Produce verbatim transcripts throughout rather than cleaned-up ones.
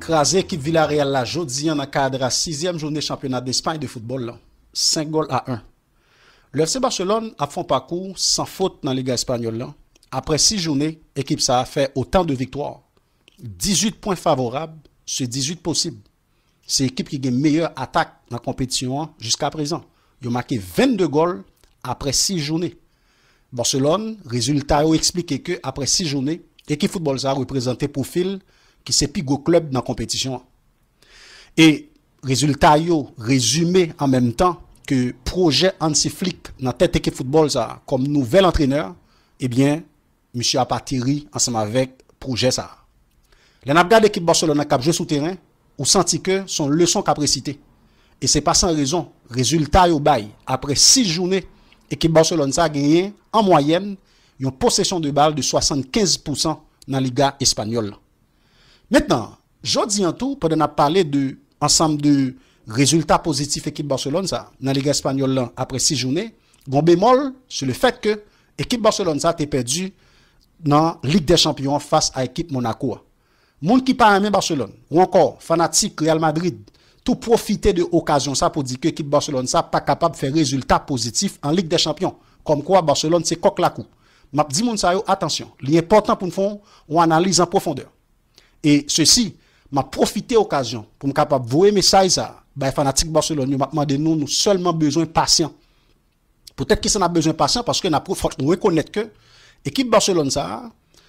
kraze ekip Villarreal la jodi a nan kad a sizyèm jounen chanpyona Despay de foutbòl lan, senk gòl a en. Le F C Barcelone ap fè yon pakou san fot nan Liga Espanyòl lan. Aprè sis jounen, ekip sa a fè otan de viktwa. Dizuit pwen favorab sou dizuit posib. Se ekip ki gen meyè atak nan konpetisyon an jiska prezan. Yo make vennde gòl aprè sis jounen. Barcelone, rezilta yo eksplike ke aprè sis jounen, ekip foutbòl sa a reprezante pwofil ki se pi gwo klèb nan konpetisyon an. E rezilta yo rezime an menm tan ke pwojè Hansi Flick nan tèt ekip foutbòl sa a kòm nouvèl antrenè, ebyen, misye ap ateri ansanm avèk pwojè sa a. Lè n ap gade ekip Barcelone nan k ap jwe sou teren, ou santi ke se yon leson k ap resite. E se pa san rezon, rezilta yo bay, aprè sis jounen, ekip Barcelone sa a genyen, an mwayèn, yon posesyon de bal de swasannkenz pousan nan Liga Espanyòl lan. Mentnan, jodi an tou, pandan n ap pale de ansanm de rezilta pozitif ekip Barcelone sa a nan Liga Espanyòl lan aprè sis jounen, gon bemòl sou le fèt ke ekip Barcelone sa a te pèdi nan Lig dè Chanpyon an fas a ekip Monaco a. Moun ki pa renmen Barcelone, ou ankò fanatik Real Madrid, tou pwofite de okazyon sa pou di ke ekip Barcelone sa pa kapab fè rezilta pozitif an Lig dè Chanpyon. Kòmkwa Barcelone se kòk lakou. M ap di moun sa yo, atansyon, li enpòtan pou n fè yon analiz an pwofondè. E sesi, m ap pwofite okazyon pou m kapab voye mesaj sa a bay fanatik Barcelone yo. M ap mande nou, nou sèlman bezwen pasyan. Poutèt kisa n ap bezwen pasyan? Paske n ap, fòk nou rekonèt ke ekip Barcelone sa a,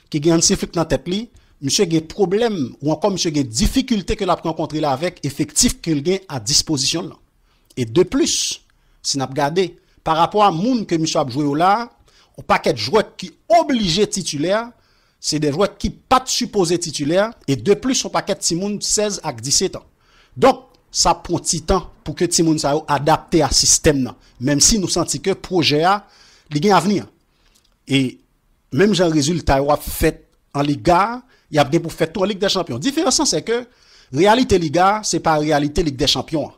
ki gen Hansi Flick nan tèt li, misye gen pwoblèm, ou ankò misye gen difikilte ke l ap rankontre la avèk efektif ke l gen a dispozisyon l lan. E de plis, si n ap gade, pa rapò a moun ke misye ap jwe yo la, yon pakèt jwè ki oblije titilè, se de jwè ki pa t sipoze titilè, e de plis, yon pakèt timoun sèz ak disèt an. Donk, sa pran ti tan pou ke timoun sa yo adapte a sistèm nan, menm si nou santi ke pwojè a, li gen avni. E menm jan rezilta yo ap fèt an Liga, y ap gen pou fèt tou an Lig dè Chanpyon. Diferans lan, se ke reyalite Liga, se pa reyalite Lig dè Chanpyon an.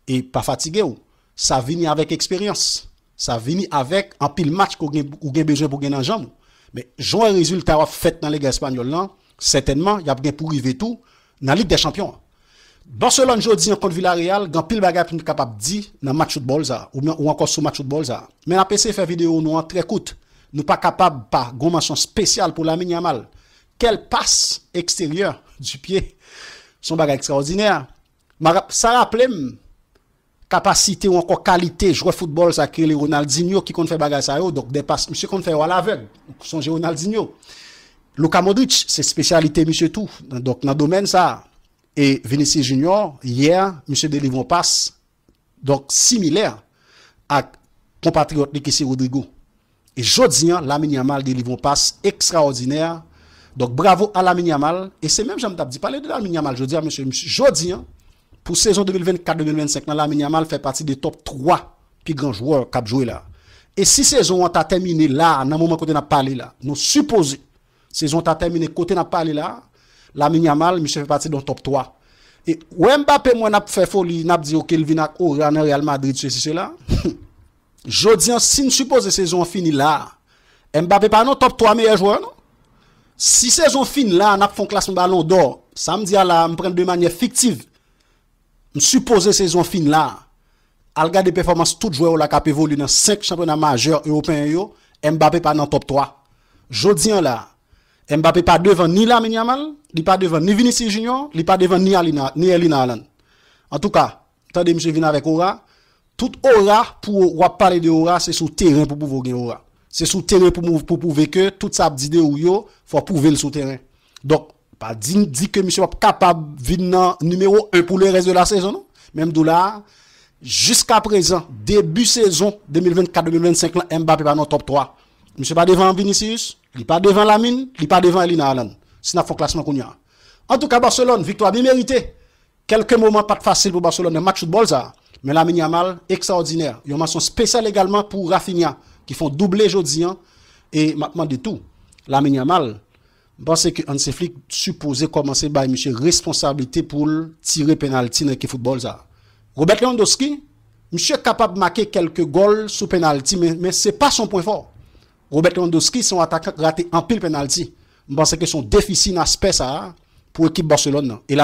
E pa fatige w, sa vini avèk eksperyans. Sa vini avèk anpil match ke w gen, ou gen bezwen pou gen nan janm ou. Men, jan rezilta yo ap fèt nan Liga Espanyòl lan, sètènman, y ap gen pou rive tou nan Lig dè Chanpyon an. Barcelone jodi an kont Villarreal, gen anpil bagay pou nou kapab di nan match foutbòl sa, oubyen ou ankò sou match foutbòl sa. Men n ap eseye fè videyo nou an trè kout. Nou pa kapab pa gon mansyon espesyal pou Lamine Yamal. Quelle passe extérieure du pied! Se yon bagay ekstraòdinè. M a rap-, sa raple m kapasite ou ankò kalite jwè foutbòl sa ki rele Ronaldinho ki konn fè bagay sa yo. Donk, de pas, misye konn fè yo alavèg. Ou sonje Ronaldinho. Luka Modric, se espesyalite misye tou. Donk, nan domèn sa a. E Vinicius Junior, yè, misye delivre yon pas, donk, similè ak konpatriyòt li ki se Rodrygo. E jodi an, Lamine Yamal delivre yon pas ekstraòdinè. Donk, bravo a Lamine Yamal. E se menm jan m t ap di, pale de Lamine Yamal jodi an, mesye, mesye, jodi an, pou sezon de mil vennkat de mil vennsenk lan, Lamine Yamal fè pati de top twa pi gran jwè k ap jwe la. E si sezon an ta tèmine la, nan moman kote n ap pale la, nou sipoze sezon an ta tèmine kote n ap pale la, Lamine Yamal, misye fè pati de yon top twa. E, wè Mbappé, mwen n ap fè foli, n ap di, ok, l vin ak ora nan Real Madrid, sesi, sela. Jodi an, si n sipoze sezon an fini la, Mbappé pa nan top twa meyè jwè, non. Si sezon fin la, n ap fè yon klasman Balon dò, sa m di a la, m pran de manyè fiktiv. M sipoze sezon fin la, al gade pèfòmans tout jwè yo la k ap evolye nan senk chanpyona majè ewopeyen yo, Mbappé pa nan top twa. Jodi an la, Mbappé pa devan ni Lamine Yamal, li pa devan ni Vinicius Junior, li pa devan ni Alina, ni Erling Haaland. Antouka, tande misye vin avèk ora. Tout ora, pou w ap pale de ora, se sou teren pou pwouve w gen ora. Se sou teren pou mou-, pou pwouve ke tout sa ap di de ou yo, fò w pwouve l sou teren. Donk, pa di, di ke misye p ap kapab vin nan nimewo en pou le rès de la sezon, non. Men m di w la, jiska prezan, debi sezon de mil vennkat de mil vennsenk lan, Mbappé pa nan top twa. Misye pa devan Vinicius, li pa devan Lamine, li pa devan Erling Haaland. Si n ap fè yon klasman kounye a. Antouka, Barcelone, viktwa byen merite. Kèlke moman pa t fasil pou Barcelone nan match foutbòl sa a, men Lamine Yamal, ekstraòdinè. Yon mansyon espesyal egalman pou Raphinha, ki fè yon double jodi an. E m ap mande tou, Lamine Yamal, m panse ke Hansi Flick sipoze kòmanse bay misye responsablite pou l tire penalti nan ekip foutbòl sa a. Robert Lewandowski, misye kapab make kèlke gòl sou penalti, men, men se pa son pwen fò. Robert Lewandowski se yon atakan k rate anpil penalti. M panse ke se yon defisi nan aspè sa a pou ekip Barcelone nan. E